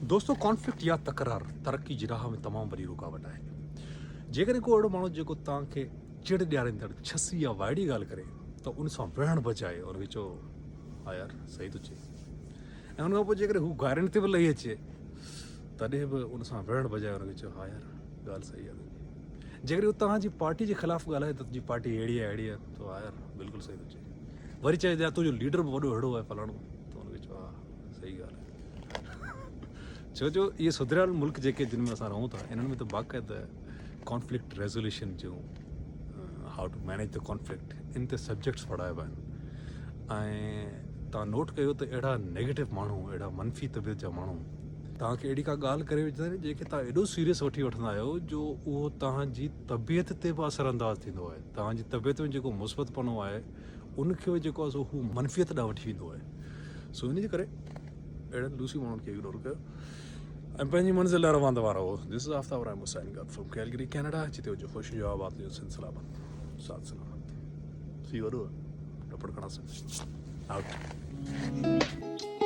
دوستو ڪانفلڪٽ يا تڪرار ترقي جي راهه ۾ تمام وڏي رڪاوٽ آهي. جيڪڏهن ڪو اهڙو ماڻهو جيڪو توهان کي چڙ ڏياريندڙ ڇسي يا وائڙي ڳالهه ڪري ته ان سان وڙهڻ بجاء ان کي چئو ها يار صحيح ٿو چئي ۽ ان کان پوء جيڪڏهن هو گارين تي به لهي اچي تڏهن به ان سان وڙهڻ بجاء ان کي چئو ها يار ڳالهه صحيح آهي تنهنجي. جيڪڏهن هو توهان جي پارٽي جي خلاف ڳالهائي ته تنهنجي پارٽي اهڙي آهي اهڙي آهي ته ها يار بلڪل صحيح ٿو چئي. وري چئي ته يار تنهنجو ليڊر به وڏو اهڙو آهي فلاڻو ته ان کي چئو ها صحيح ڳالهه آهي. ڇو جو اهي سڌريل ملڪ جيڪي جن ۾ اسان رهون ٿا انهن ۾ ته باقاعده conflict resolution June how to manage the conflict ان تي سبجيڪٽس پڙهائبا آهن ۽ تان نوٽ ڪيو ته اهڙا نيگيٽو ماڻهو اهڙا منفي طبيعت جا ماڻهو توهان کي اهڙي ڪا ڳالهه ڪري وجهندا آهن جنهن کي توهان ايڏو سيريس وٺي وٺندا آهيو جو اهو توهان جي طبيعت تي به اثر انداز ٿيندو آهي توهان جي طبيعت ۾ جيڪو مثبت پنو آهي ان کي به جيڪو آهي سو هو منفيت ڏانهن وٺي ويندو آهي سو ان جي ڪري اهڙن لوسي ماڻهن کي اگنور ڪيو ۽ پنهنجي منزل ڏانهن روان دوان رهو. This is Aftab Rai signing off from Calgary Canada جتي هجو خوش هجو آباد هجو سنڌ سلامت ساٿ سلامت سي وڏو ٽپڙ کڻا سن آؤٽ.